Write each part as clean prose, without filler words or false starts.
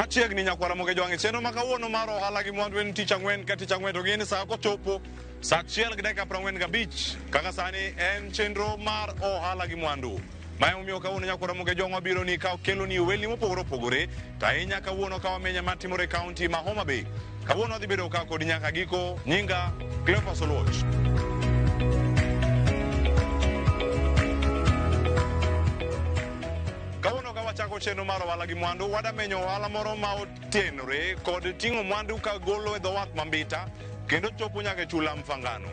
Machiegni nyakwara Ramogi Jwang' e chenro ma kawuono mar ohala gi mwandu en tich ang'wen ka tich ang'wen to gin sa kochopo sa 1:45 kaka sani en chenro mar ohala gi mwandu. Ma emomiyo kawuono nyakwara Ramogi Jwang' wabiro ni ka keloni welni mopogore opogore to ahinya kawuono ka wamenyo matimore e kaunti ma Homa Bay. Kawuono wadhi bedo ka kodi nyaka giko. Nyinga Cleophas Oluoch. Kawuono ka wachako chenro mar ohala gi mwandu, wadamenyo ohala moro ma otenore kod ting'o mwandu ka golo e dho wath ma Mbita kendo chopo nyaka e chula Mfangano.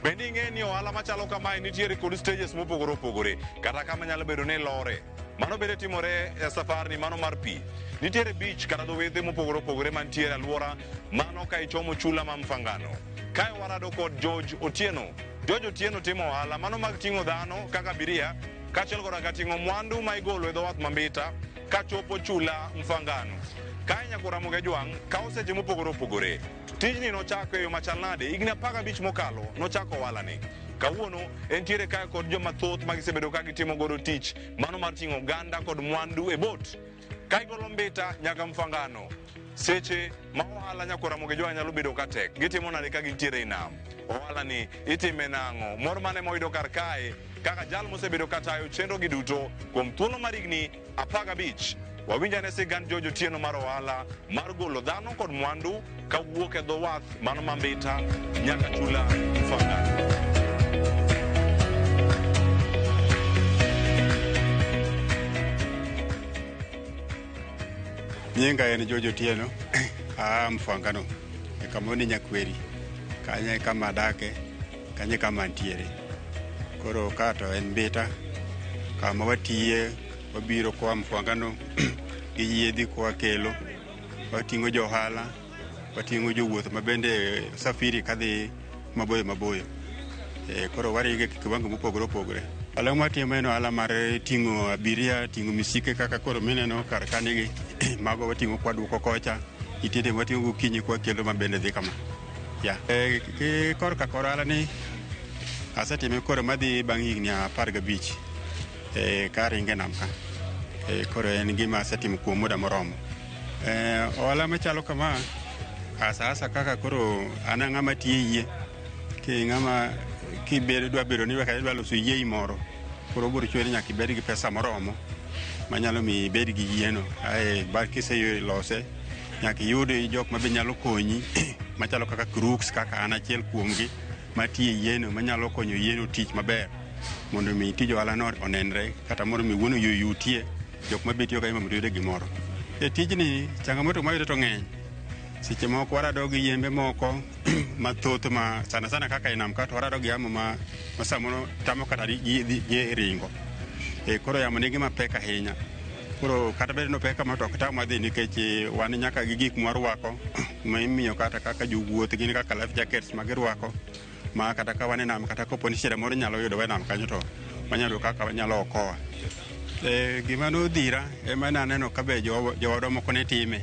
Bende ing'e ni ohala machalo kamae nitiere kod stages mopogore opogore kata kama nyalo bedo ni lore. Mano bende timore e safarni mano mar pi. Nitiere beach kata dho wedhe mopogore opogore mantiere alwora mano ka ichomo chula ma Mfangano. Kae warado kod George Otieno. George Otieno timo ohala mano mag ting'o dhano kaka abiria kaachiel koda ka ting'o mwandu ma igolo e dho wath ma Mbita kachopo chula Mfangano. Kae nyaka Ramogi Ajwang' kawo seche mopogore opogore. Tijni nochako e yo machal nade? Higni 15 mokalo nochako ohalani. Kawuono entiere kae kod joma thoth ma gisebedo ka gitimo godo tich mano mar ting'o oganda kod mwandu e bot. Ka igolo Mbita nyaka Mfangano, seche ma ohala nyaka Ramogi Ajwang' nyalo bedo ka tek. Gitimo nade ka gintiere e nam? Ohala ni itime nang'o? Mor mane moyudo kar kae kaka jal mosebedo ka tayo chenro gi duto kuom thuolo mar higni 15. Wawinj ane sigand George Otieno mar ohala mar golo dhano kod mwandu kawuok e dho wath mano ma Mbita nyaka chula Mfangano. Nyinga en George Otieno, aa Mfangano, e kama ni Nyakweri. Kanyo e kama adake, kanyo e kama antiere. Koro ka to en Mbita, kama watiye, wabiro koa Mfangano gi yiedhi kwakelo, wating'o jo ohala, wating'o jowuoth ma bende safiri kadhi maboyo maboyo. Koro waringo e kiwango mopogore opogore. Ohala mwatimo en ohala mar ting'o abiria, ting'o misike kaka koro mineno kar kanigi, mago wating'o kwaduoko kocha, nitiere wating'o gokinyi kwakelo ma bende dhi kama. Yeah. Ki korka kor ohala ni asetime koro madhi bang' higni 15 karingo e nam ka. Koro en gima asetimo kuom muda moromo. Ohala machalo kama hasa hasa kaka koro an ng'ama tiyo e yie, ki ng'ama kibedo dwa bedo ni idwa loso yiei moro, koro obiro chuni ni nyaka ibed gi pesa moromo manyalo miyo ibed gi yieno. Ae bang' kiselose nyaka iyud jok ma be nyalo konyi machalo kaka crooks kaka an achiel kuomgi matiyo e yieno manyalo konyo yieno tich maber mondo mi tij ohala no onenre kata mondo mi wuon oyutie jok ma be tiyo kanyo mondo oyude gimoro. E tijni changamoto mwayudo to ng'eny. Seche moko warado gi yembe moko mathoth ma sana sana kaka e nam ka to warado gi yamo ma samoro tamo kata ji ringo. Koro yamo nigi mapek ahinya. Koro kata bed ni opek kama to ok tamwa dhi nikech wan nyaka gi gik mwarwako ma imiyo kata kaka jowuoth gin kaka life jackets ma girwako ma kata ka wan e nam kata kopo ni shida moro nyalo yudowa e nam kanyo to wanyalo yudo kaka wanyalo okoa. Gima nodhira ema naneno ka be jowadwa moko ne time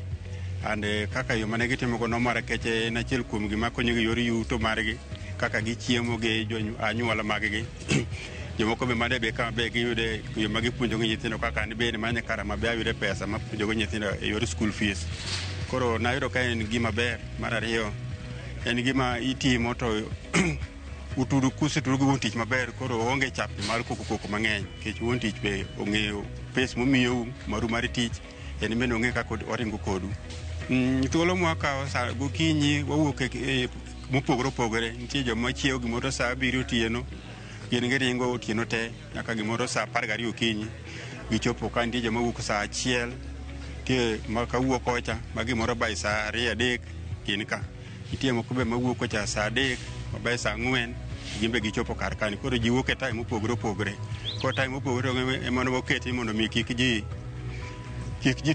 and kaka yo mane gitimogo nomora nikech en achiel kuom gima konyogi yor yuto margi kaka gichiemo gi anyuola maggi. Jomoko be mane be ka be giyude yo ma gipuonjogo nyithindo kaka an bende mane kara mabe ayude pesa mapuonjogo nyithindo e yor school fees. Koro nayudo ka en gima ber. Mar ariyo en gima itimo to utudu kusetudu gi wuon tich maber koro oonge chapni mar koko koko mang'eny nikech wuon tich be ong'eyo pes momiyou maru mar tich en bende ong'eyo kaka oringo kodu. Thuolo mwakawo sa gokinyi wawuok e mopogore opogore nitie joma chiewo gimoro sa 7 otieno gin giringo otieno te nyaka gimoro sa 12 okinyi gichopo ka nitie joma wuok sa 1 nitie ma kawuok kocha ma gimoro by sa 2 3 gin ka. Nitie moko be mawuok kocha sa 3 ma by sa 4 gin be gichopo kar kani. Koro ji wuok e time mopogore opogore. Koro time mopogore opogore ema waketi mondo mi kik ji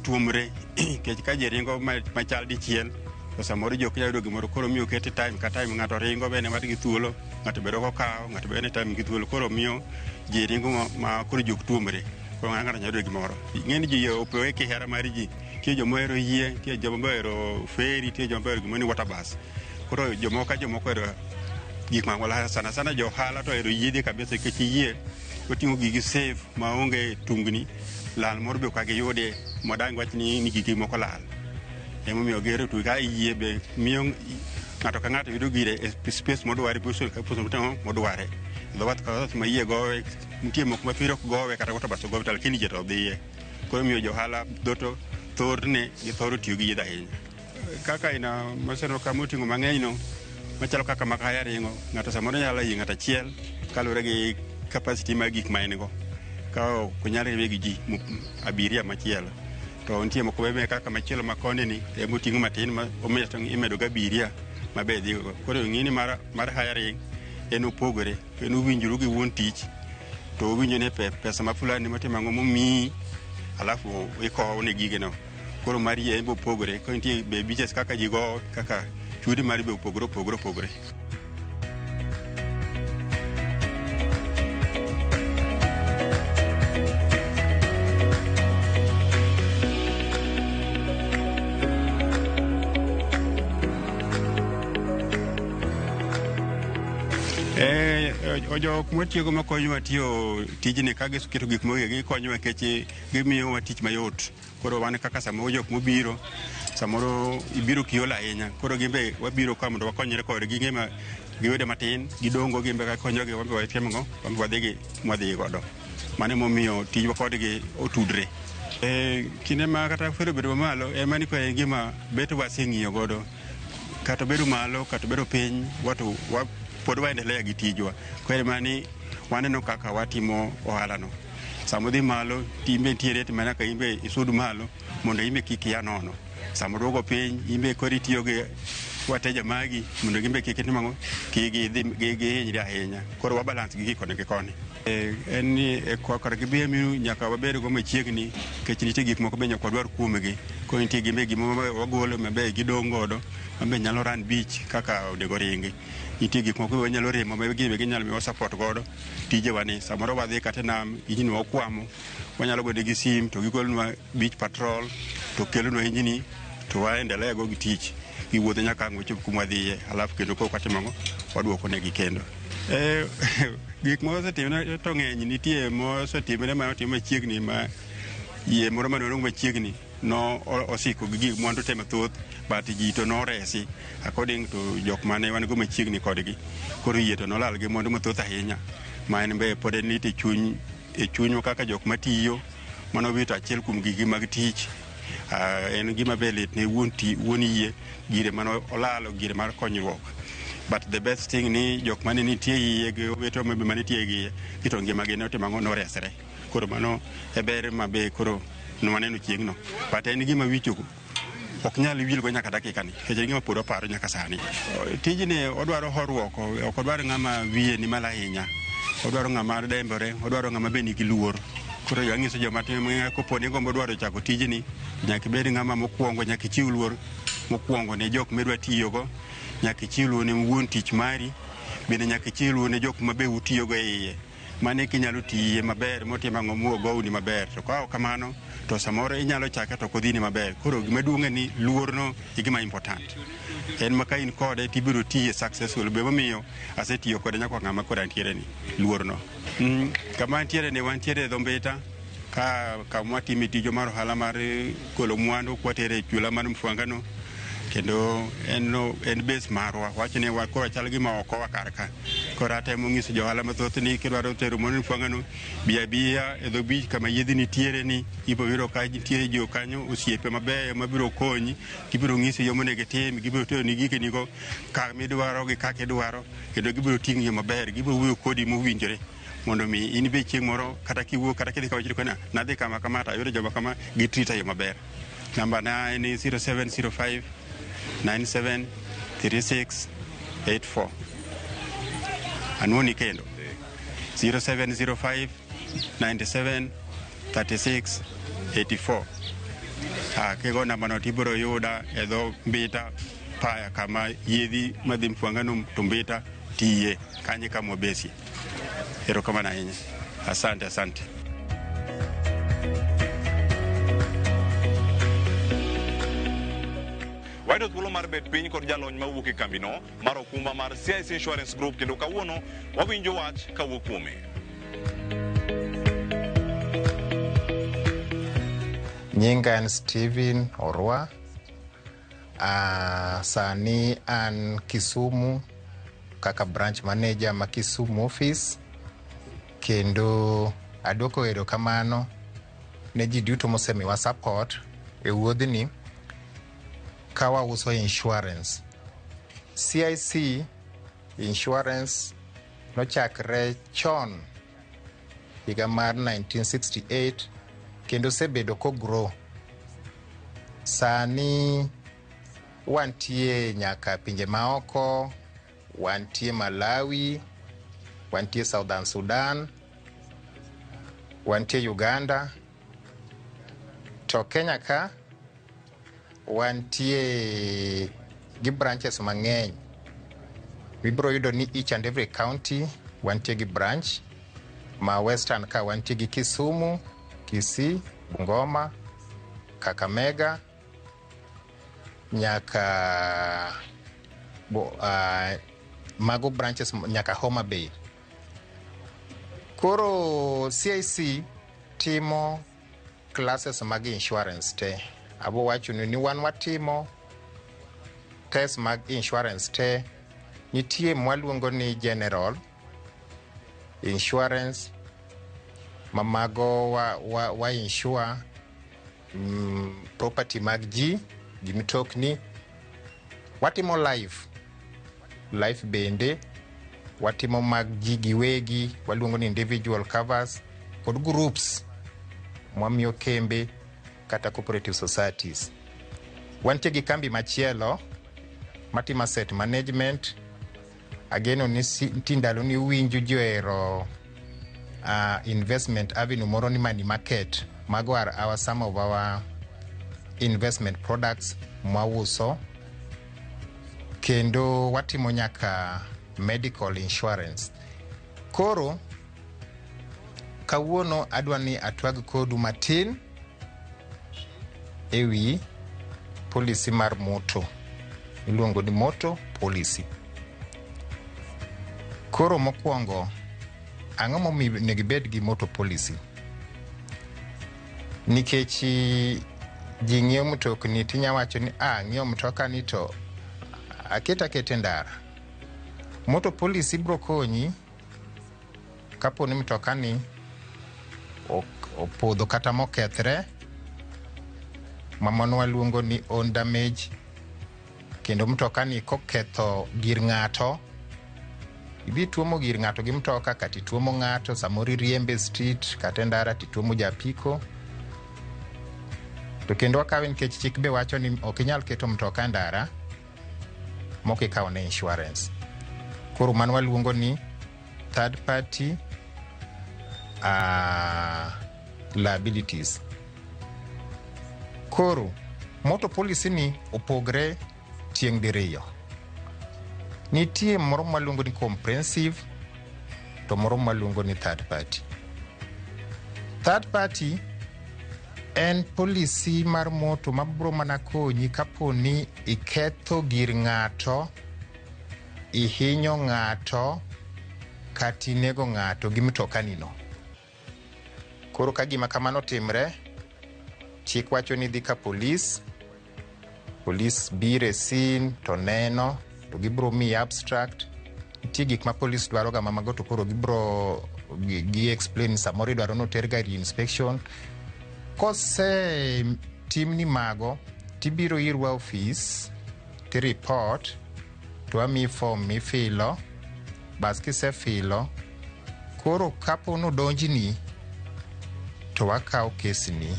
tuomre nikech ka ji ringo machal dichiel to samoro ji ok nyal yudo gimoro. Koro miyo oketi time ka time ng'ato ringo be ne gi thuolo, ng'ato be ok okawo, ng'ato be ne time gi thuolo. Koro miyo ji ringo ma koro ji ok tuomre. Koro ng'ato nyalo yudo gimoro. Ng'eny ji opogore kihera mar ji. Nitie joma ohero yie, nitie joma ohero ferry, nitie joma ohero gimoro ni water bus. Koro jomoko ka jomoko ohero gik ma sana sana jo ohala to ohero yiedhi kabisa nikech yie oting'o gigi safe maonge tungni, lal moro be ok giyudi madang' wach ni gigi moko lal. Emomiyo gero to ka yie be miyo ng'ato ka ng'ato yudo gire e space modware, position ka position modware. Dho wath ka wath ma yie gowe, nitie moko ma ferry ok gowe kata water bus ok gowe to lakini yie to dhiye. Koro miyo johala dhoto thothne githoro tiyo gi yedhe ahinya. Kaka ina maseneno ka moting'o mang'eny no machalo kaka makaya ringo, ng'ato samoro nyalo yie ng'ato achiel kaluwore gi capacity mar gik ma en go. Ka ok onyal riwe gi ji abiria machielo. To nitie moko be kaka machielo ma koni ni emoting'o matin ma omiyo to imedo gi abiria mabe dhi go. Koro ng'ini mar hiring en opogore, en uwinjoru gi wuon tich to owinjo ni pesa ma fulani motimo ang'o momiyi alafu ikowo ne gigeno. Koro mar yie en be opogore, koro nitie be beaches kaka ji gowo kaka chudo mari be opogore opogore opogore. Jok mwatiyogo makonyowa tiyo tijni ka giseketo gik moko gikonyowa nikech gimiyowa tich mayot. Koro wan kaka samoro jok mobiro, samoro ibiro kiol ahinya, koro gin be wabiro ka mondo wakonyre kodgi, ging'e ma giyude matin, gidongo gin be konyogi, wan be watimo ang'o, wan be wadhi gi mwadhi godo. Mano emomiyo tijwa kodgi otudre. Kinde ma kata ferry obedo mamalo, ema ni en gima bet waseng'iyo godo. Kata obedo malo, kata obedo piny, watu pod waendelea gi tijwa. Koro ema ni waneno kaka watimo ohala no. Sama odhi malo, to in be nitie rate ma nyaka in be isud malo mondo in be kik ia nono. Sama oduogo piny, in be koro itiyo gi wateja magi mondo gin be kik itim ang'o, kik gihinyre ahinya. Koro wa balance gigi koni gi koni. En ni kar gi BMU nyaka wabed go machiegni nikech nitie gik moko be nyaka wadwar kuomgi. Koro nitie gimbe gimoro wagolo mabe gidong' godo mabe nyalo run beach kaka onego ringi. Nitie gik moko be wanyalo remo ma gin be ginyalo miyowa support godo tijewa ni. Samoro wadhi kata e nam, injini wa okwamo, wanyalo gone gi sim to gigolonwa beach patrol to kelonwa injini to waendelea go gi tich. Giwuotho nyaka ang' wachop kuma wadhiye, alafu kendo koro watimo ang'o, waduoko negi kendo. Gik mosetimore to ng'eny, nitie mosetimore ma otim machiegni ma yie moro mane waromo machiegni no osiko gi gik mwandu te mathoth but ji to noresi according to jok mane wan go machiegni kodgi. Koro yie to nolal gi mwandu mathoth ahinya ma en be pod en lit e chuny e chunywa kaka jok matiyo manowito achiel kuom gigi mag tich. En gima be lit ne wuon yie gire mane olalo gire mar konyruok. But the best thing ni jok mane nitie iye gi owete ma be manitie iye to ngimagi ne otimo ang'o, noresre. Koro mano e ber ma be koro nwaneno chieng'no. But en gima wich ok nyal wilgo nyaka dakika ni nikech en gima pod waparo nyaka sani. Tijni odwaro horuok, ok odwar ng'ama wiye ni malo ahinya. Odwaro ng'ama dembore, odwaro ng'ama be nigi luor. Koro ang'iso joma timo kopo ni gombo dwaro chako tijni, nyaka ibed ng'ama mokwongo, nyaka ichiw luor mokwongo ne jok midwa tiyogo, nyaka ichiw luor ne wuon tich mari, bende nyaka ichiw luor ne jok ma be utiyogo e iye. Mano eka inyalo tiye maber motimo ang'o mogowni maber. To ka ok kamano, to samoro inyalo chake to ok odhini maber. Koro gima duong' en ni luorno e gima important. En ma ka in kode tibiro tiye successful. Be momiyo asetiyo kode nyaka ng'ama koro antiere ni, luorno. Kama antiere ni wantiere e dho Mbita, ka kama watime tijwa mar ohala mar golo mwandu kwatere e chula mar Mfwangano. Kendo en base marwa, wach ni koro chal gima okowa kar ka. Koro atemo nyiso johala mathoth ni kidwaro tero mwandu Mfwangano, bi abiya e dho beach kama yiedhi nitiere ni, ibiro yudo ka nitiere jo kanyo osiepe mabeyo mabiro konyi, gibiro nyisi yo monego itim, gibiro teroni gikenigo kamidwaro gi kaka idwaro, kendo gibiro ting'i maber, gibiro wuoyo kodi mowinjore. Mondo mi in be chieng' moro kata kiwuok kata kidhi kama kona nadhi kama kama to ayudo joma kama gitrita e yo maber. Namba na en 0705 97 36 84. Anuoni kendo 0705 97 36 84. Kigo namba no tibiro yuda e dho Mbita paya kama yiedhi madhi Mfwangano to Mbita tiye kanyo kama wabesie. Erokamano ahinya. Asante, asante. Wayudo thuolo mar bet piny kod jalony mawuok e kambino mar okumba mar CIC Insurance Group kendo kawuono wawinjo wach kawuok kuome. Nyinga en Steven Orwa. Sani an Kisumu kaka branch manager ma Kisumu office, kendo adwoko erokamano ne ji duto mosemiwa support e wuodhni ka wauso insurance. CIC Insurance nochakre chon higa mar 1968 kendo osebedo kogrow. Sani wantie nyaka pinje maoko, wantie Malawi, wantie Southern Sudan, wantie Uganda, to Kenya ka wantie gi branches mang'eny. Ibiro yudo ni each and every county wantie gi branch. Ma Western ka wantie gi Kisumu, Kisii, Bungoma, Kakamega, nyaka mago branches nyaka Homa Bay. Koro CIC timo classes mag insurance te. Abo wachonu ni wan watimo test mag insurance te. Nitie mwaluongo ni general insurance, ma mago wa insure property mag ji gi mitokni. Watimo life bende watimo mag ji giwegi, waluongo ni individual covers, kod groups mwamiyo kembe kata cooperative societies. Wantie gi kambi machielo matimo asset management. Ageno ni nitie ndalo ni uwinjo ji ohero investment avenue moro ni money market. Mago are our some of our investment products mwauso. Kendo watimo nyaka medical insurance. Koro kawuono adwa ni atwag kodu matin ewi policy mar moto iluongo ni motor policy. Koro mokwongo, ang'o momiyo onego ibed gi motor policy? Nikech ji ng'iewo mtokni tinya wacho ni ng'iewo mtoka ni to aket aketa e ndara. Motor policy biro konyi kapo ni mtoka ni opodho kata mokethre, ma mano waluongo ni own damage, kendo mtoka ni koketho gir ng'ato, idhi tuomo gir ng'ato gi mtoka kata ituomo ng'ato, samoro iriembe e street kata e ndara tituomo japiko. To kendo wakawe nikech chik be wacho ni ok inyal keto mtoka e ndara mok ikawo ne insurance. Koro mano waluongo ni third party liabilities. Koro motor policy ni opogre tieng' diriyo. Nitie moro mwaluongo ni comprehensive to moro mwaluongo ni third party. Third party en policy mar moto mabiro mana konyi kapo ni iketho gir ng'ato, ihinyo ng'ato, kata inego ng'ato gi mtokani no. Koro ka gima kamano otimre, chik wacho ni idhi ka polis, polis biro e scene to neno, to gibiro miyi abstract. Nitie gik ma polis dwaro ga ma mago to koro gibiro gi explain, samoro idwaro ni oter gari inspection. Kose timni mago, tibiro irwa ofis, ti report, to wamiyi form mifilo, bas kisefilo, koro kapo nodonjni, to wakawo kesni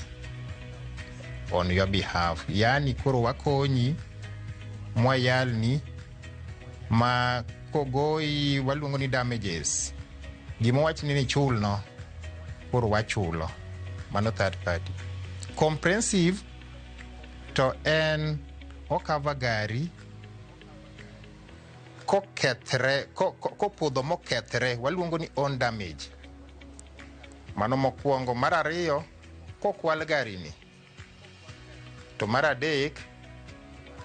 on your behalf. Yani koro wakonyi, mwayalni, ma kogoyi waluongo ni damages. Gima wachni ni chulno, koro wachulo. Mano third party. Comprehensive to en okava gari kokethre, kopodho mokethre, waluongo ni own damage. Mano mokwongo. Mar ariyo, kokwal gari ni. To mar adek,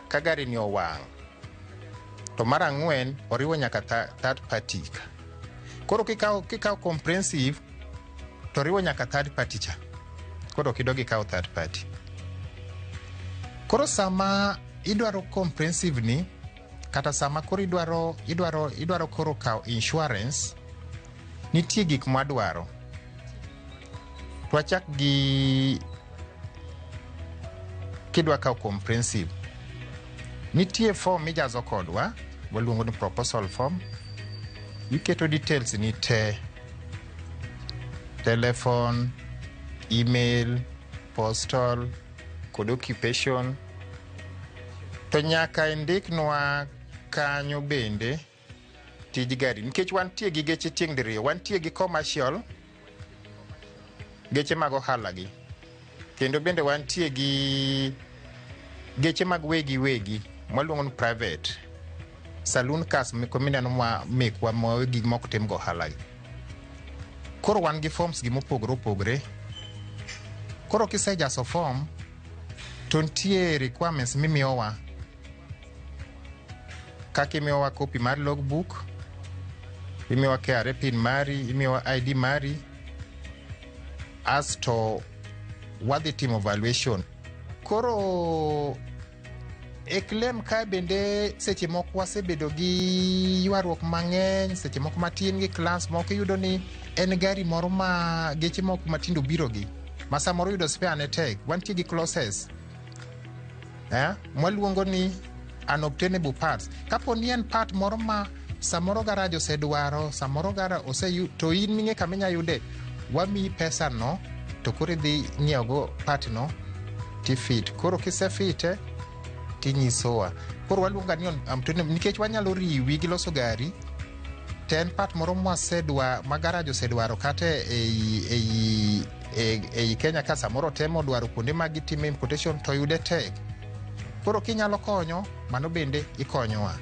ka gari ni owang'. To mar ang'wen, oriwo nyaka third party ka. Koro kikawo comprehensive, to oriwo nyaka third party cha. Koro ok idog ikaw third party. Koro sama idwaro comprehensive ni, kata sama koro idwaro koro kawo insurance, nitie gik mwadwaro. To wachak gi kidwa kawo comprehensive, nitie form mijazo kodwa, waluongo ni proposal form. Iketo details ni te, telephone, email, postal kod occupation. To nyaka indiknwa kanyo bende tij gari, nikech wantie gi geche tieng' diriyo. Wantie gi commercial, geche mag ohala gi, kendo bende wantie gi geche mag wegi wegi mwaluongo ni private saloon cars meko mineno ma mekwa ma gik mok tim go ohala gi. Koro wan gi forms gi mopogore opogore. Koro kisejaso form, to nitie requirements mimiyowa, kaka imiyowa copy mar logbook, imiyowa KRA PIN mari, imiyowa ID mari, asto wadhi timo valuation. Koro e claim ka bende seche moko wasebedo gi ywaruok mang'eny, seche moko matin gi class moko iyudo ni en gari moro ma geche moko matindo biro gi ma samoro yudo spare ne tek. Wantie gi clauses mwaluongo ni unobtainable parts. Kapo ni en part moro ma samoro garage osedwaro, samoro gara oseyu, to in ming'e kama inya yude, wamiyi pesa no, to koro idhi nyiewogo part no tifit. Koro kisefite tinyisowa. Koro waluongo ni unobtainable nikech wanyalo riwi gi loso gari to en part moro mwasedwa ma garage osedwaro kata ei Kenya ka samoro temo dwaro kuonde ma gitime importation to yude tek. Koro kinyalo konyo, mano bende ikonyowa.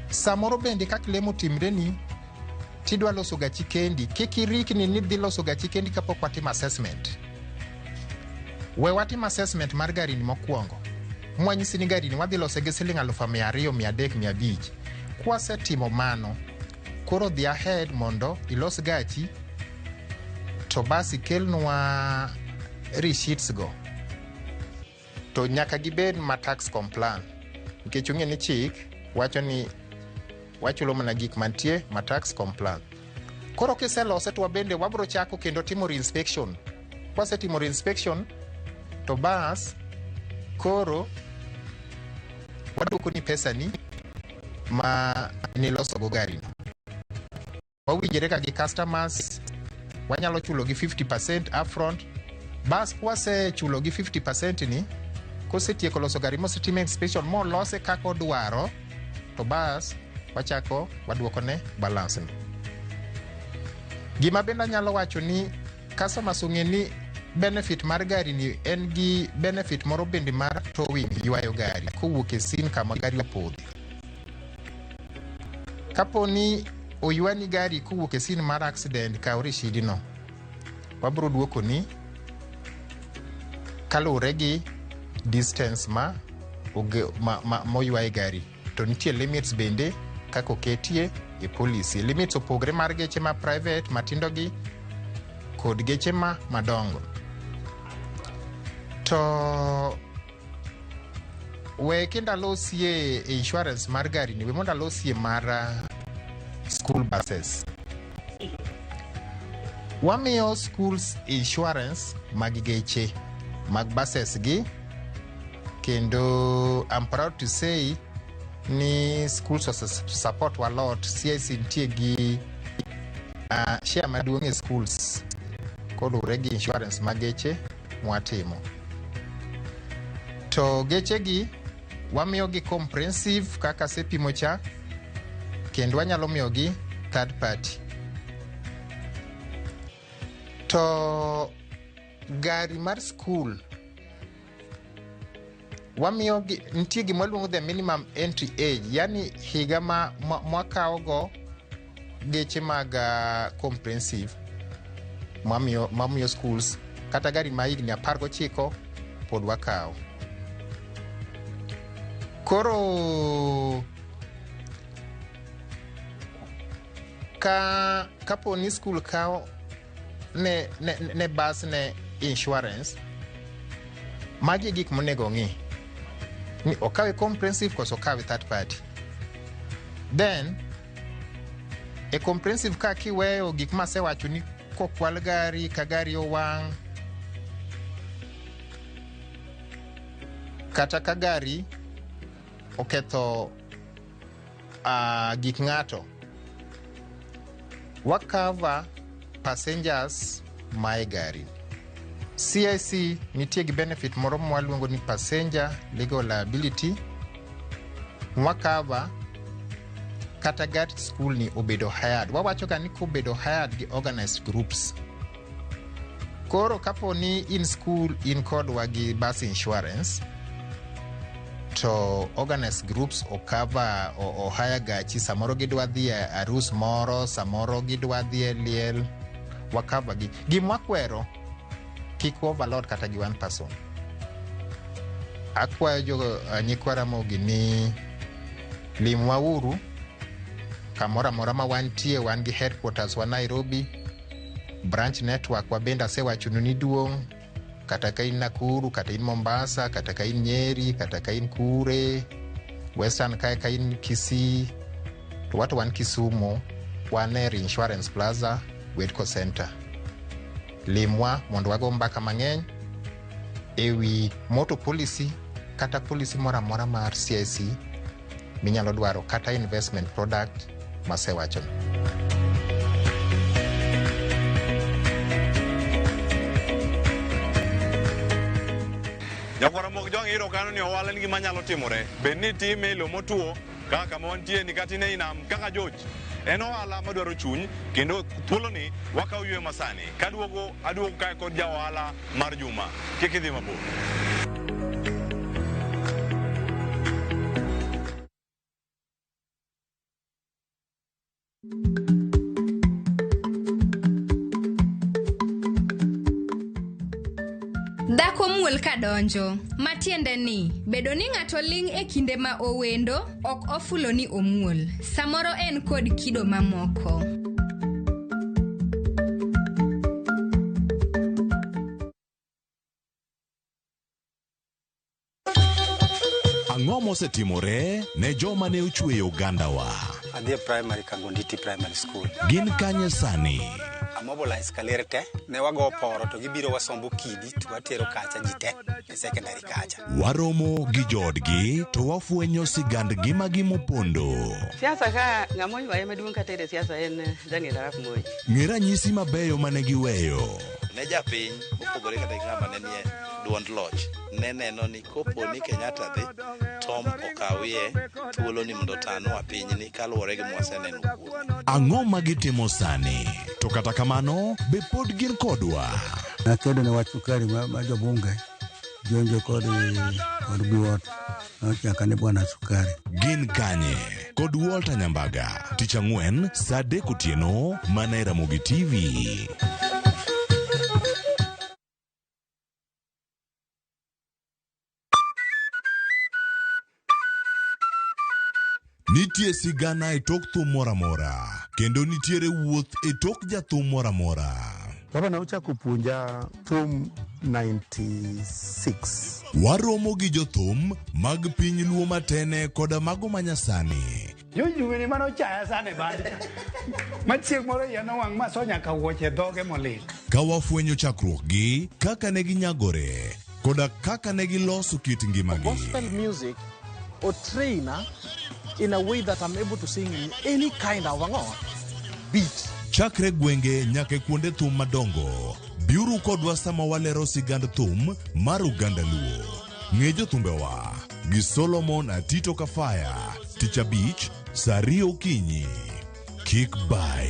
Samoro bende ka claim otimreni tidwa loso gachi kendi, kik irikni ni dhi loso gachi kendi kapok watimo assessment. We watim assessment mar garini mokwongo, mwanyisi ni garini wadhi lose gi siling 200,000, 300, 500. Kwasetimo mano, koro dhi ahead mondo ilos gachi, to bas ikelnwa receipts go. To nyaka gibed ma tax compliant, nikech ung'e ni chik wacho ni wachulo mana gik mantie ma tax compliant. Koro kiselose to wabende wabro chako kendo timo reinspection. Kwasetimo reinspection to bas koro waduoko ni pesa ni ma nilosogo gari no. Wawinjore ga gi customers, wanyalo chulo gi 50% upfront. Bas kwasechulo gi 50% ni, kosetieko loso gari mosetime inspection molose kaka odwaro, to bas wachako waduoko ne balance no. Gima bende anyalo wacho ni customers ong'e ni benefit mar gari ni en gi benefit moro bende mar towing, ywayo gari kowuok e scene kama gari opodhe. Kapo ni oywani gari kowuok e scene mar accident, kaw risidi no, wabro duoko ni kaluwore gi distance ma, moywaye gari. To nitie limits bende kaka oketie e policy. Limits opogre mar geche ma private matindo gi kod geche ma madongo. To we kendo alosie e insurance mar gari ni, we mondo alosie mar school buses. Wamiyo schools insurance mag geche mag buses gi, kendo I'm proud to say ni schools ose support wa lot. CIC nitie gi share maduong' e schools koluwore gi insurance mag geche mwatimo. To geche gi wamiyo gi comprehensive kaka asepimo cha, kendo wanyalo miyo gi third party. To gari mar school wamiyo gi, nitie gima waluongo the minimum entry age, yani higa ma mwakawo go geche mag comprehensive mwamiyo schools, kata gari ma higni 19 pod wakawo. Koro ka kapo ni school kawo ne bus ne insurance, magi e gik monego ng'i. Ni okawe comprehensive koso okawe third party. Then e comprehensive ka kiweyo gik masewacho ni kokwal gari ka gari owang' kata ka gari oketho gik ng'ato, wacover passengers mae gari. CIC nitie gi benefit moro mwaluongo ni passenger legal liability mwacover kata gari school ni obedo hired. Wawacho ga ni kobedo hired gi organized groups. Koro kapo ni in school in kodwa gi bus insurance to organized groups ocover ohire gachi, samoro gidwa dhi e arus moro, samoro gidwa dhi e liel, wacover gi. Gimwakwero kik overload kata gi one person. Akwayo jo nyikwa Ramogi ni limwa uru kamoro amora ma wantie. Wan gi headquarters wa Nairobi, branch network wa bende asewachonu ni duong', kata ka in Nakuru, kata in Mombasa, kata ka in Nyeri, kata ka in Kure, Western kae, ka in Kisii, to wato wan Kisumu, wan e Insurance Plaza, Wedco Center. Limwa mondo wago mbaka mang'eny ewi motor policy kata policy moro amora mar CIC minyalo dwaro kata investment product masewachono. Nyakwara mok jwang' iro kano ni ohala en gima nyalo timore. Bed ni itime e lo motuo kaka kama wantie ni kata in ei nam kaka George. En ohala madwaro chuny kendo thuoloni wakawo yweyo masani. Kaduogo aduogo kae kod ja ohala mar juma. Kik idhi mabor. Dhako muol ka donjo, matiende ni bedo ni ng'ato ling' e kinde ma owendo ok ofulo ni omuol. Samoro en kod kido mamoko. Ang'o mosetimore ne joma ne ochweyo ogandawa? Adhi e primary Kagonditi Primary School. Gin kanye sani? Amobilize kaler te, ne wago poro to gibiro wasombo kidi to watero kacha ji te e secondary kacha. Waromo gi joodgi to wafwenyo sigand ngimagi mopondo. Siasa ka ng'ama oywaye maduong' katere siasa en Daniel Arap Moi. Ng'e ranyisi mabeyo mane giweyo. Ne japiny mopogore kata gi ng'ama ne nie duond loch ne neno ni kopo ni Kenyatta dhi Tom okawie thuolo ni mondo otanwa pinyni kaluwore gi mwaseneno kuome. Ang'o ma gitimo sani? To kata kamano, be pod gin kodwa? Nakedo ne wach sukari ma jobunge jonjo kod Biwott nochaka ni bwana sukari. Gin kanye? Kod Walter Nyambaga, tich ang'wen saa 3 otieno mana e Ramogi TV. Nitie sigana e tok thum moro amora, kendo nitiere wuoth e tok jathum moro amora. Baba ne ochako puonja thum 96. Waromo gi jothum mag piny Luo matene koda mago manyasani. Jojuwene mane ochaya sana e band cha. Ma chieng' moro iya nowang' ma so nyaka wuoche dhoge molil. Ka wafwenyo chakruokgi, kaka ne ginyagore, koda kaka ne giloso kit ngimagi. Gospel music or trainer in a way that I'm able to sing in any kind of beat. Chakre gwenge nyaka e kuonde thum madongo, biuru kodwa sama walero sigand thum mar oganda Luo. Ng'e jothumbewa gi Solomon Atito Kafaya, tich abich, saa 2 okinyi. Kik bai.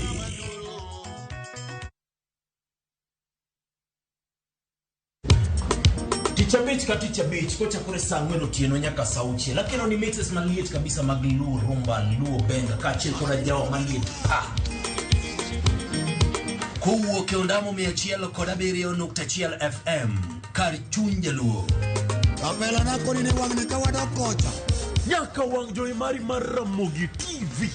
Tich abich ka tich abich kochakore saa 4 otieno nyaka saa 6 akelo ni mixes maliet kabisa mag Luo rumba, Luo benga kaachiel koda jawa maliet pa kowuok e ondamo 107.1 FM kar chuny jaluo. Kapela na koni ni wang'ni ka wadok kocha. Nyaka wang' jowi mari mar Ramogi TV.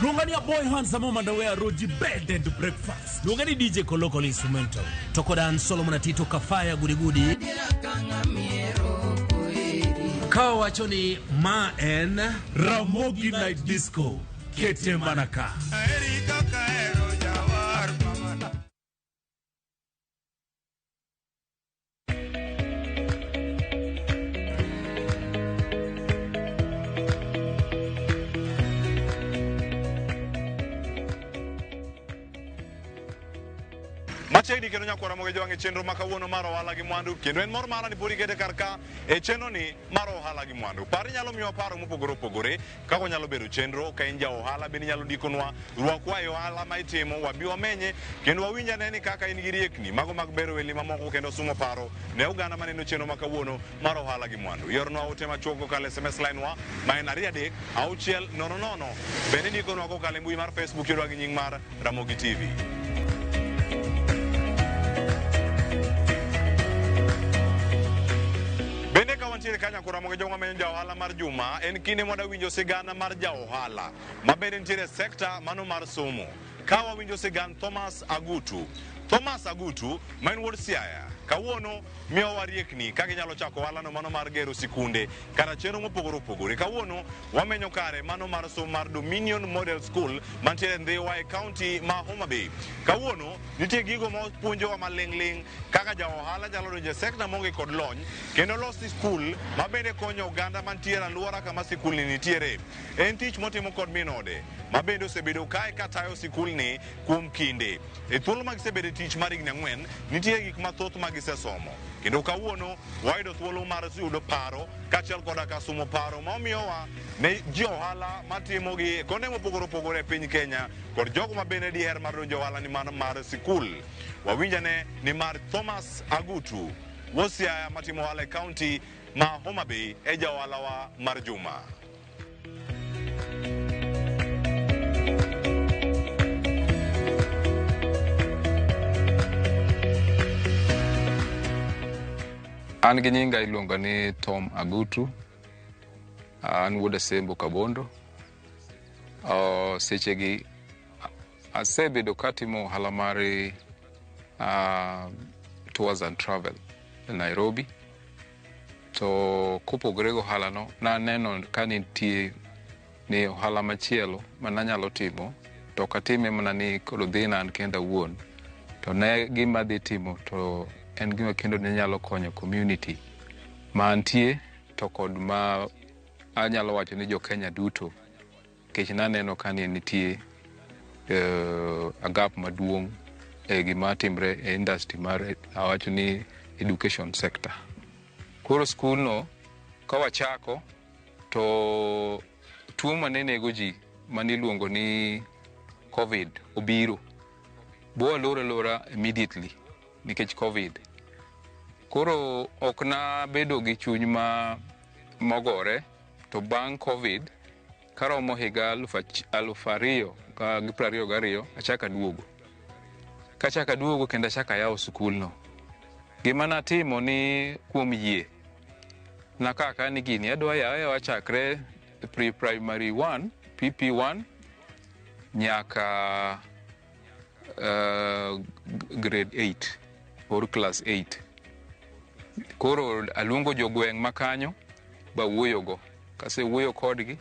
Luonga ni Aboy Handsome Omandawe Roji Bed and Breakfast. Luonga ni DJ Koloko Instrumental. To koda an Solomon Atito Kafaya Gudigudi. Ka wawacho ni ma en Ramogi Night Disco, kete mana ka. Machiegni kendo nyakwara moge jwang' e chenro ma kawuono mar ohala gi mwandu kendo en mor mara ni pod ikete kar ka e chenro ni mar ohala gi mwandu. Par inyalo miyowa paro mopogore opogore kaka onyalo bedo chenro ka in ja ohala bende inyalo ndikonwa rwakwa e ohala ma itimo wabi wamenye kendo wawinj ane ni kaka in gi riekni mago mag bero weli mamoko kendo sumo paro ne oganda maneno chenro ma kawuono mar ohala gi mwandu. Iornwa ote machuok kokalo e SMS line wa ma en 2 3 6 0 0 bende indikonwa kokalo e mbui mar Facebook yudwa gi nying mar Ramogi TV. Bende ka wantiere ka nyakora moge jong'wa menyo ja ohala mar juma en kinde mwada winjo sigana mar ja ohala ma bende nitiere e sekta mano mar somo. Ka wawinjo sigand Thomas Agutu. Thomas Agutu ma en wuod Siaya kawuono miyowa riekni kaka inyalo chako ohalano mano mar gero sikunde kata chenro mopogore opogore. Kawuono wamenyo kare mano mar somo mar Dominion Model School mantiere Ndhiwa e kaunti ma Homa Bay. Kawuono nitie gigo ma puonjowa maling'ling' kaka ja ohala nyalo donjo e sekta maonge kod lony kendo losi skul ma bende konyo oganda mantiere alwora kama sikulni nitiere. En tich motimo kod min ode ma bende osebedo kae katayo sikulni kuom kinde. E thuolo ma gisebedo e tich mar higni 4, nitie gik mathoth ma gisesomo. Kendo kawuono wayudo thuolo mar yudo paro kaachiel koda ka sumo paro ma omiyowa ne ji ohala matimo gi konde mopogore opogore e piny Kenya kod jogo ma bende diher mar donjo ohala ni mar sikul. Wawinjane ni mar Thomas Agutu wuod Siaya matimo ohala e kaunti ma Homa Bay e ja ohalawa mar juma. An gi nyinga iluonga ni Tom Agutu. An wuod Asembo Kabondo. Sechegi asebedo katimo ohala mar tours and travel e Nairobi. To kopogore gi ohala no, naneno ka nitie ni ohala machielo mananyalo timo to ok atime mana ni koro dhina an kenda awuon. To ne gima adhi timo to en gima kendo ne nyalo konyo community ma antie to kod ma anyalo wacho ni jo Kenya duto nikech naneno ka ni nitie a gap maduong' e gima timre e industry mar awacho ni education sector. Koro skul no ka wachako to tuo mane nego ji maniluongo ni COVID obiro. Bo walor alora immediately nikech COVID. Koro ok nabedo gi chuny ma mogore to bang' COVID karomo higa 2022 achako aduogo. Kachako aduogo kendo achako ayawo sikulno. Gima natimo ni kuom yie, nakawo akawa ni gini adwa yawe ayawa chakre pre-primary 1, PP1 nyaka grade 8 or class 8. Koro aluongo jogweng' makanyo bawuoyogo. Kasewuoyo kodgi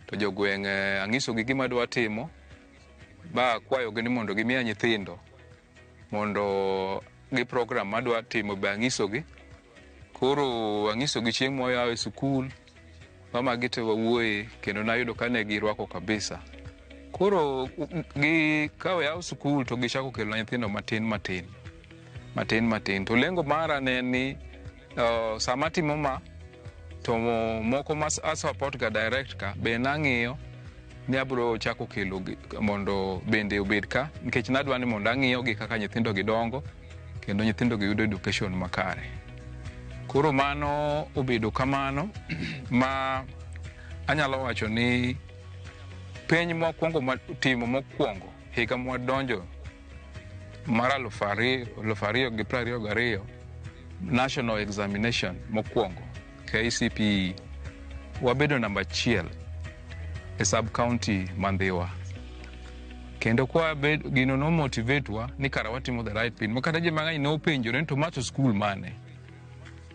to jogweng' ang'isogi gima adwa timo ba akwayogi ni mondo gimiya nyithindo mondo gi program madwa timo be ang'isogi. Koro ang'isogi chieng' mwayawo e sikul ma magi te wawuoye kendo nayudo ka ne girwako kabisa. Koro gi ka oyaw sikul to gichako kelona nyithindo matin matin matin matin. To lengo mara ne en ni sama atimo ma to moko ma a support ga direct ka be nang'iyo ni abiro chako kelo mondo bende obed ka nikech nadwa ni mondo ang'iyo gi kaka nyithindo gi dongo kendo nyithindo gi yudo education makare. Koro mano obedo kamano ma anyalo wacho ni penj mokwongo timo mokwongo higa mwadonjo mar 2022 national examination mokwongo KCPE wabedo namba 1 e sub county ma Ndhiwa. Kendo kwa gino no motivate wa ni kara watimo the right thing. Makata ji mang'eny nopenjore ni to ma to skul mane?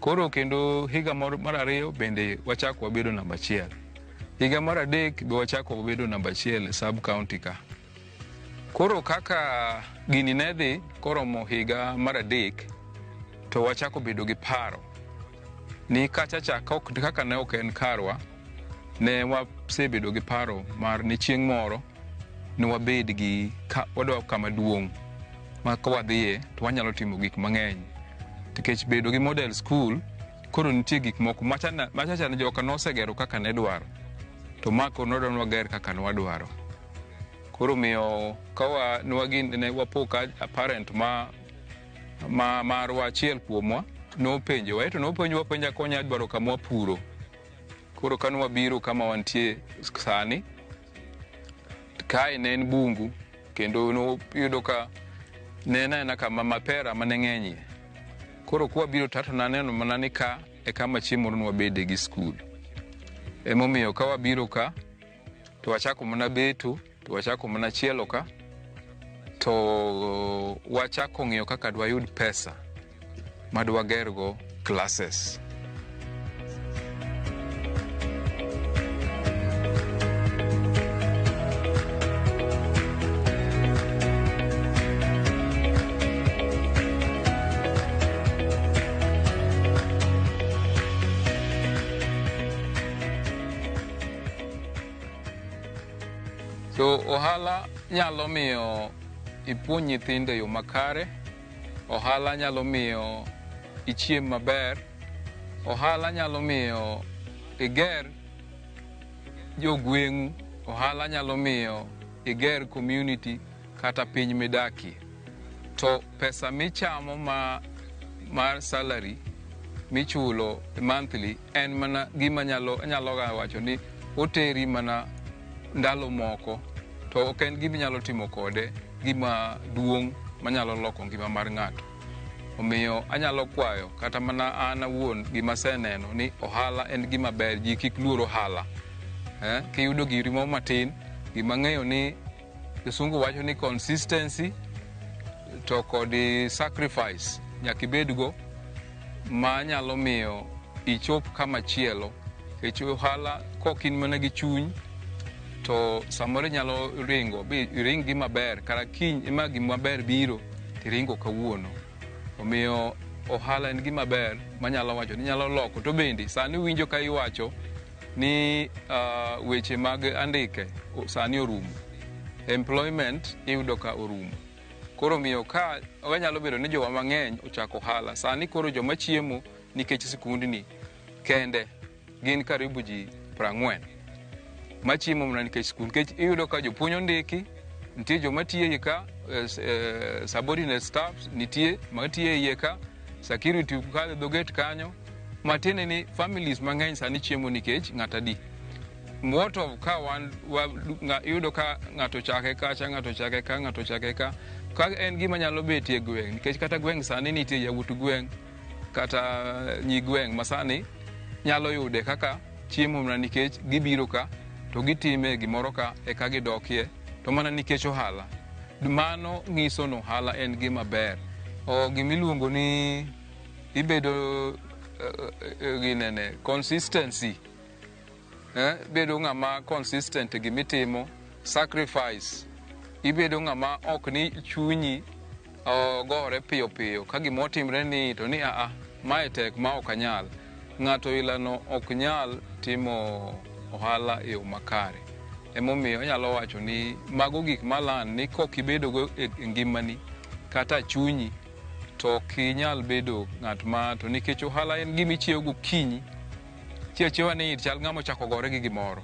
Koro kendo higa mar ariyo bende wachako wabedo namba 1. Higa mar 3 be wachako wabedo namba 1 e sub county ka. Koro kaka gini ne dhi koromo higa mar 3 to wachako bedo gi paro ni kachacha kaka ne ok en karwa, ne wasebedo gi paro mar ni chieng' moro ne wabed gi wadwa kama duong' ma ka wadhiye to wanyalo timo gik mang'eny. Nikech bedo gi model school koro nitie gik moko machacha ne joka nosegero kaka ne dwaro, to ma koro nodwa ni wager kaka ne wadwaro. Koro miyo ka ne wapo ka parent ma marwa achiel kuomwa nopenjowa, to nopenjowa penja konya dwaro kama wapuro. Koro kane wabiro kama wantie sani, kae ne en bungu kendo noyudo ka ne en aena kama mapera mane ng'enyie. Koro kwabiro to naneno mana ni ka e kama chieng' moro nwabede gi skul. Emomiyo ka wabiro ka to wachako mana beto, to wachako mana chielo ka, to wachako ng'iyo kaka dwayud pesa ma dwagergo classes. So ohala nyalo miyo ipuonj nyithindo e yo makare, ohala nyalo miyo ichiem maber, ohala nyalo miyo iger jogweng'u, ohala nyalo miyo iger community kata piny midakie. To pesa michamo mar salary michulo monthly en mana gima nyalo wacho ni oteri mana ndalo moko, to ok en gima inyalo timo kode gima duong' manyalo loko ngima mar ng'ato. Omiyo anyalo kwayo kata mana an awuon gima aseneno ni ohala en gima ber, ji kik luor ohala. Kiyudo giri moro matin, gima ng'eyo ni kisungu wacho ni consistency to kod sacrifice nyaka ibedgo ma nyalo miyo ichop kama chielo. Nikech ohala kok in mana gi chuny to samoro inyalo ringo bi iring gima ber, kara kiny ema gima ber biro tiringo kawuono. Omiyo ohala en gima ber manyalo wacho ni nyalo loko. To bende sani winjo ka iwacho ni weche mag andike sani orumo, employment iyudo ka orumo. Koro miyo ka wanyalo bedo ni jowa mang'eny ochako ohala sani, koro joma chiemo nikech sikundni kende gin karibu ji 40 machiemo mana nikech sikul. Nikech iyudo ka jopuonj ondiki, nitie joma tiyo iye ka, subordinate staff nitie matiyo iye ka, security kalo dho gate kanyo, matiende ni families mang'eny sani chiemo nikech ng'ato adi. What of ka wan iyudo ka ng'ato chake kacha, ng'ato chake ka, ng'ato chake ka, ka en gima nyalo betie gweng', nikech kata gweng' sani nitie yawuot gweng' kata nyi gweng' ma sani nyalo yude kaka chiemo mana nikech gibiro ka to gitime gimoro ka eka gidokie, to mana nikech ohala. Mano ng'iso ni ohala en gima ber. O gimiluongo ni ibedo ginene consistency, bedo ng'ama consistent gimitimo, sacrifice, ibedo ng'ama ok ni chunyi gore piyo piyo ka gima otimre ni to ni aa mae tek ma ok anyal. Ng'ato ilano ok nyal timo ohala e yo makare. Emomiyo anyalo wacho ni mago gik malan ni kok ibedogo e ngimani kata chunyi to ok inyal bedo ng'at ma to nikech ohala en gima ichiewo gokinyi. Chiewo achiewa ni chal ng'ama ochako gore gi gimoro.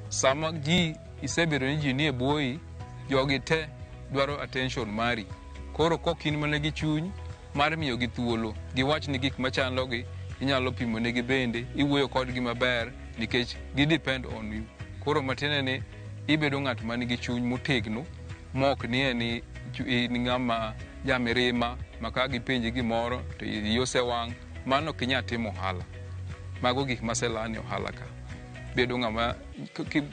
Sama ji isebedo ni ji nie bwoyi, jogi te dwaro attention mari. Koro kok in mana gi chuny mar miyogi thuolo, giwach ni gik machandogi, inyalo pimo negi bende, iwuoyo kodgi maber nikech gi depend on you. Koro matiende ni ibedo ng'at man gi chuny motegno mok nie ni in ng'ama jamirima ma ka gipenji gimoro to iyi osewang', mano ok inyal timo ohala. Mago gik maselani ohala ka. Bedo ng'ama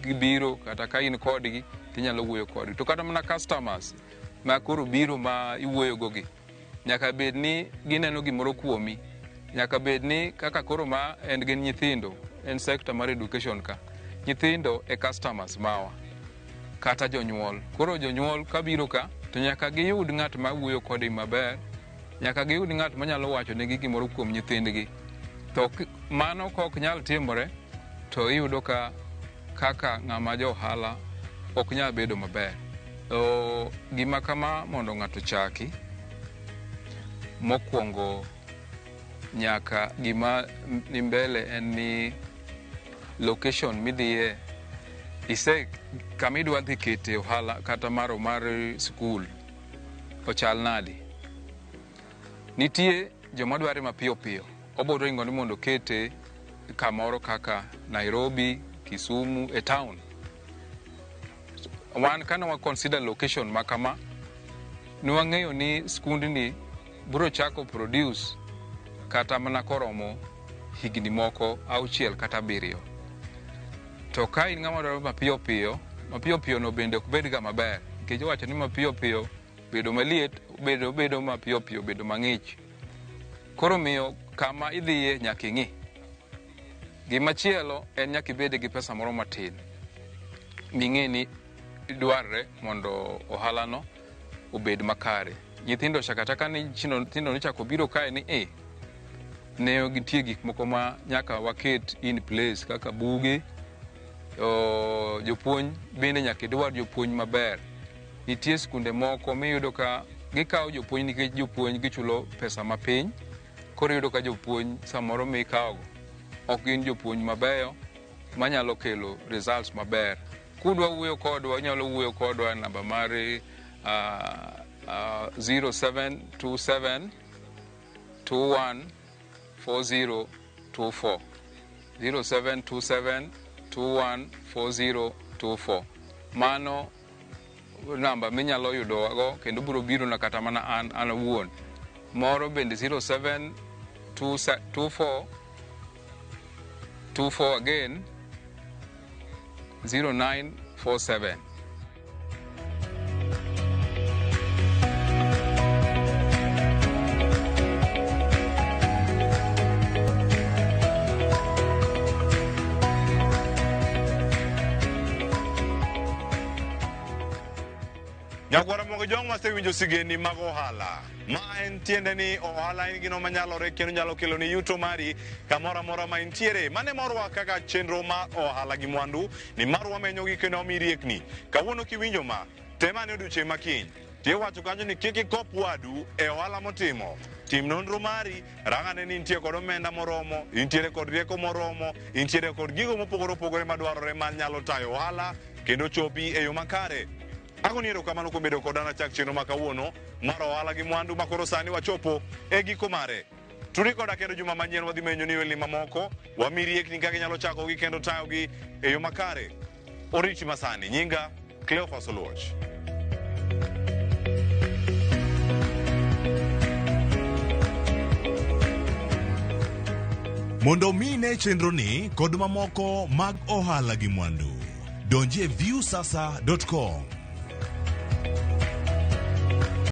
gibiro kata ka in kodgi tinyalo wuoyo kodgi. To kata mana customers ma koro biro ma iwuoyo go gi, nyaka bed ni gineno gimoro kuomi Nyaka bed ni kaka koro ma en gin nyithindo, en sector mar education ka. Nyithindo e customers mawa kata jonyuol. Koro jonyuol kabiro ka to nyaka giyud ng'at ma wuoyo kodgi maber, nyaka giyud ng'at manyalo wacho negi gimoro kuom nyithindgi. To mano kok nyal timore to iyudo ka kaka ng'ama jo ohala ok nyal bedo maber. To gima kama mondo ng'ato chaki, mokwongo nyaka gima ni mbele en ni location midhiye ise kama idwa dhi kete ohala kata maro mar skul ochal nadi. Nitie joma dware mapiyo piyo, obiro ringo ni mondo okete kamoro kaka Nairobi, Kisumu, e town. Wan kane wa consider location ma kama, ne wang'eyo ni skundni biro chako produce kata mana koromo higni moko 6 kata 7. To ka in ng'ama dwaro mapiyo piyo, mapiyo piyo no bende ok bed ga maber, nikech iwacho ni mapiyo piyo bedo maliet, bedo mapiyo piyo bedo mang'ich. Koro miyo kama idhiye nyaka ing'i. Gimachielo en nyaka ibed gi pesa moro matin ming'e ni dwarre mondo ohala no obed makare. Nyithindo chaka chaka ni nyithindo nochako biro kae ni ne nitie gik moko ma nyaka waket in place kaka buge, jopuonj bende nyaka idwar jopuonj maber. Nitie skunde moko miyudo ka gikawo jopuonj nikech jopuonj gichulo pesa mapiny, koro iyudo ka jopuonj samoro mikawogo ok gin jopuonj mabeyo manyalo kelo results maber. Kudwa wuoyo kodwa, unyalo wuoyo kodwa e namba mar 0727 21 4024, 0727 21 4024. Mano namba minyalo yudowago kendo biro biro na kata mana an awuon. Moro bende 0724 24 again 0947. Nyakwara mogo jong wasewinjo sigendni mag ohala. Ma en tiende ni ohala en gino manyalore kendo nyalo kelo ni yuto mari kamoro amora ma intiere. Mane morwa kaka chenro mar ohala gi mwandu ni mar wamenyogi kendo wamiyi riekni. Kawuono kiwinjo ma, tem ane odiochieng' ma kiny. Tiwacho kanyo ni kik ikop wadu e ohala motimo. Tim nonro mari, rang ane ni intie kod omenda moromo, intiere kod rieko moromo, intiere kod gigo mopogore opogore madwarore manyalo tayo ohala kendo chopi e yo makare. Agoni erokamano kuom bedo koda nachak chenro ma kawuono mar ohala gi mwandu ma koro sani wachopo e giko mare. Turi koda kendo juma manyien wadhi menyo ni welni mamoko, wamiyi riekni kaka inyalo chakogi kendo tayogi e yo makare. Oriti masani, nyinga Cleophas Oluoch. Mondo mi ine chenroni kod mamoko mag ohala gi mwandu, donji e viewsasa.com.